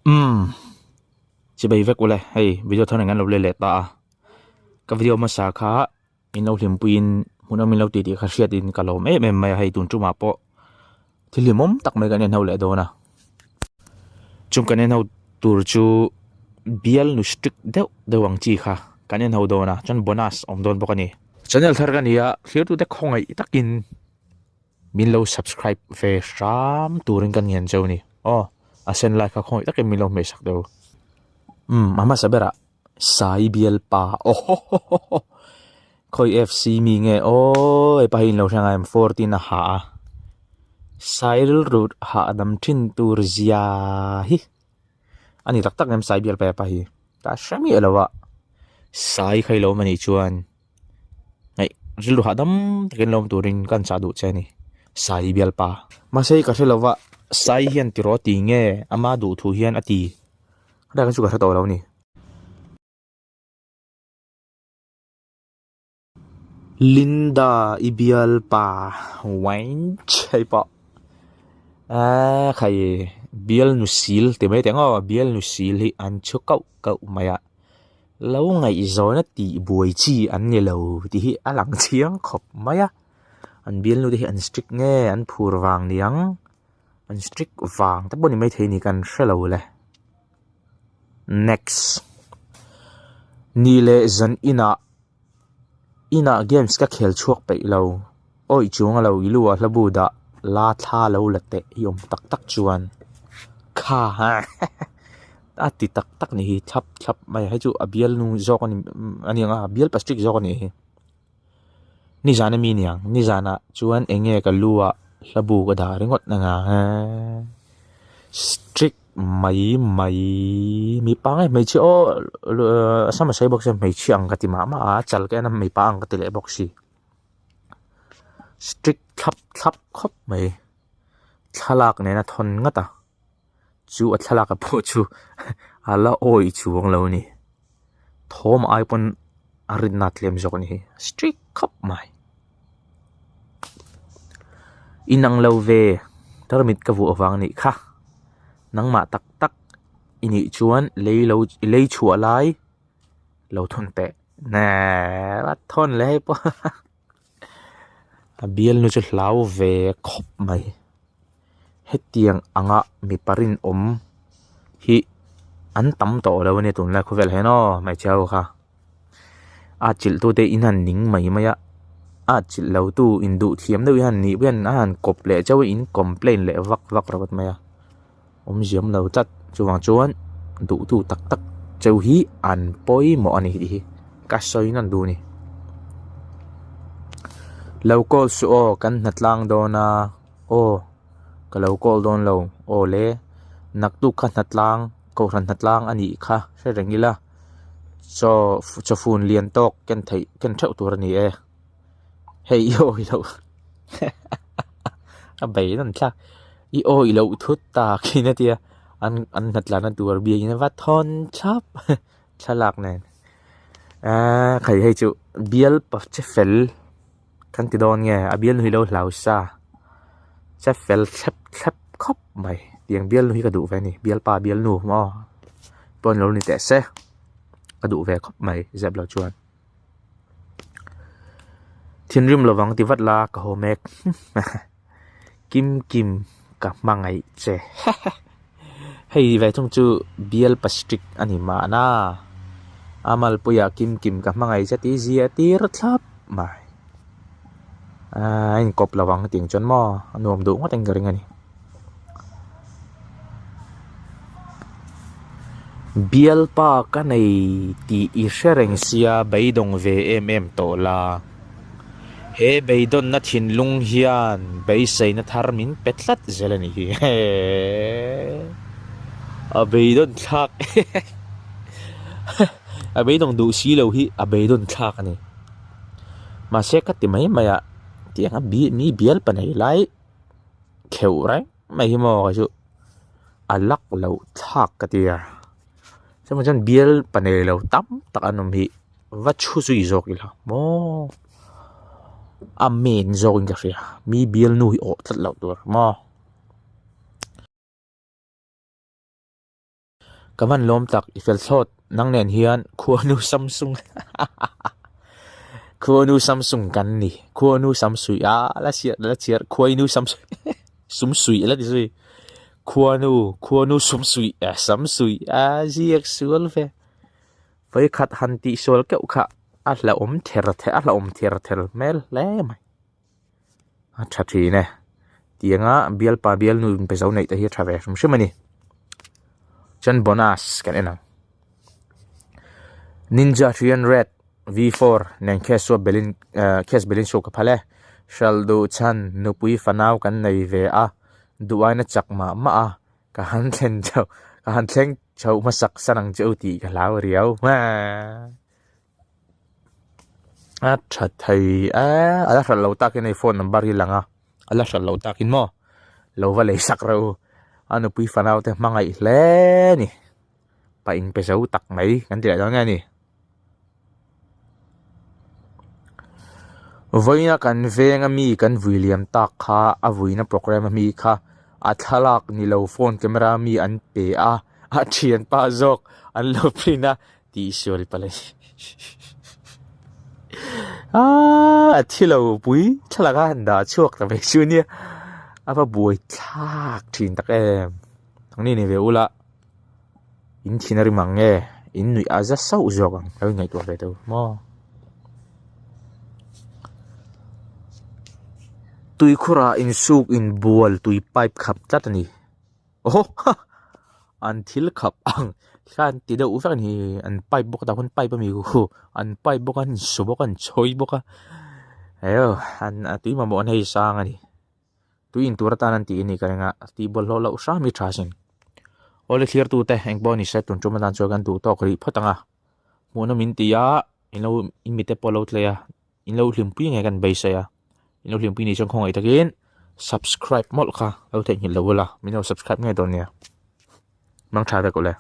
Umm chibei vek ule hei video thar eng an lo let leh ta a ka video hmasa kha min lo hlimpuiin hmuhnawm min lo tih tih kha hriatin ka lawm em em mai a hei tun tumah pawh thil hlimawm tak mai kan en ho leh dawn a chung kan en ho tur chu bial nu strict deuh deuh ang chi kha kan en ho dawn a chuan bonus awm dawn bawk a ni channel thar ka ni a thirtute khawngaih takin. Min lo subscribe ve hram turin ka ngen cheu ni aw a sen lai kha khawngaih takin min lo hmeh sak deuh umm a hmasa berah sai bialpa aw haw haw haw haw khawi fc mi nge aw hepa hi in lo hre ngai em 14 a ha a sai rilru hahdam thin tur zia hi a ni tak tak em sai bialpa hepa hi ka hre miah lo a sai kha i lo awm anih chuan. Hei rilru hahdam takin lawm turin ka han chah duh che a ni Sai bialpa. Mahse ka hre lova Sai hian tiraw ti nge ama duh thu hian a ti helai kha chu ka hre tawh lo a ni. Linda i bialpa Wench hei pawh eee khai bialnu sil ti mai teh ang aw bialnu sil hi an chhu kauh kauh mai a. Lo ngaihzawna tih buai chi an ni lo tih hi a lang chiang khawp mai a, an bialnu te hi an strict nge an phur vang niang an strict vang te pawh ni maithei ni kan hre lo le next ni leh zan inah inah games ka khel chhuak peih lo awi chuang a lo i lu ah hlabu dah la thla lo la teh i awm tak tak chuan kha a ti tak tak ni hi thlap thlap mai hei chu a bialnu zawk a ni a ni ang a bial plastic zawk a nih hi nizan ami niang nizanah chuan eng nge ka lu ah hlabu ka dah ringawt anga strict mai mai mipa nge hmeichhia aw a sam a sei bawk sia hmeichhia ang ka ti mah mah a a chal ka en a mipa ang ka ti leh bawk si strict thlap thlap khawp mai thlalak nena thawn nghat a. Chu a thlalak a pawh chu a la awih chuang lo a ni thawm ai pawn a rinna a tlem zawk a ni hi strict khawp mai inang lo ve tarmit ka vuah vang a nih kha nangmah tak tak i nih chuan lei lo lei chhuah lai lo thawn teh a thawn leh hei pawh. A bialnu chu hlau ve khawp mai hetiang anga mipa rinawm hi an tam tawh lo a nia tunlai khawvel hian aw hmeichhe ho kha a chilh tu te in han ning mai mai a a chilh lo tu induh thiam deuh hian nih hian a han kawp leh chauh a in complain leh vak vak ringawt mai a awmzia awm lo tlat chuvang chuan duh tu tak tak cheu hi an pawimawh a ni tih hi ka sawi nawn duh a ni lo call suh aw kan hna tlang dawn a aw ka lo call dawn lo aw le naktuk kha hna tlang kohhran hna tlang a nih kha hre reng ila chaw chawfun lian tawk ken theih ken theuh tur a ni e hei i awi loh a bei nawn thlak i awi loh thut tak in a tia an an hnatlan a tur biakin a va thawn thlap thlalak nen ahh khai hei chu bial pa che fel kan ti dawn nge a bialnu hi lo hlau sa che fel thlep thlep khawp mai tiang bialnu hi ka duh ve a ni bialpa bialnu maw pawh an lo ni teh se ka duh ve khawp mai zep lo chuan. Thinrim lovang ti vat la ka haw mek Kim Kim ka hmangaih che hei ve thung chu bial pastrick a ni mahna a malpuia Kim Kim ka hmangaih che tih zia tir thlap mai a inkawp lovang tih ang chuan maw a nuam duh ngawt ang ka ring a ni. Bialpa ka nei tih i hre reng sia beidawng ve em em tawh la. He beidawnna thinlung hian beiseina thar min pe tlat zel a nih hi. A beidawn thlak a beidawng duh si lo hi a beidawn thlak a ni. Mahse ka ti mai mai a tiang a mi bialpa nei lai. Kheuh reng mai hi maw kei chu a lak loh thlak ka ti a chuvang chuan bial pa nei lo tam tak an awm hi va thu zui zawk ila maw a main zawk in ka hria mi bialnu hi awh tlat loh tur maw. Ka hman lawm tak i fel thlawt nang nen hian khuanu Samsung khuanu Samsung kan ni khuanu Samsui a la chhiar la chhiar khuainu Samsung sumsui la ti zui khuanu khuanu sumsui a Samsui a ziak sual ve vawikhat han tih sual keuh kha a hlauhawm ther ther a hlauhawm ther ther hmel hle mai. A tha thin e tianga bialpa bialnu inpe zo neih te hi a tha ve hrim hrim a ni chuan bonus kan en ang ninja 300 v4 nen cash chu a belin ehh cash belin show ka phal e hralh duh chhan nupui fanau kan nei ve a duh aina chak mah mah a ka han thlen chho ka han thleng chho hmasak san ang che u tih ka hlau riau hmeh. A tha thei a a la hralh lo takin hei phone number hi a lang a a la hralh lo takin maw lo va lei sak reuh u a nupui fanau te hmangaih hle a ni pa in pe zo tak mai kan ti leh dawn nge ni vawiina kan veng ami kan vui liam tak kha a vuina programme ami kha a thlalak ni lo phone camera mi an pe a a thianpa zawk an lo print a. Tih sual palh a ni. Aaa a thi lo pui thlalak a han dah chhuak ta mai chu nia a va buai thlak thin tak em ang ni ni ve ula in thin a rim ang nge in nuih a za sauh zawk ang lo ingaihtuah ve tawh maw. Tuikhurah insuk inbual tui pipe khap tlat a ni. Aw ha an thil khap ang khan ti deuh vek a ni an pipe bawk a tah khuan pipe a mi khu an pipe bawk a an insu bawk a an chawi bawk a eww an a tui mamawh an hei sang a ni tui in tur atan an tih a ni ka ring a tih bawlhhlawh loh hram hi tha sin awle thlir tute eng pawh ni se tun tum atan chuan kan duh tawk rih phawt ang a hmuhnawm in ti a in lo in mite pawh a lo tlei a. In lo hlimpui nge kan beisei a, in lo hlimpui ni chuan khawngaih takin subscribe mawlh kha lo theihnghilh lo ula, min lo subscribe ngei dawn nia. Mang tha vek ule.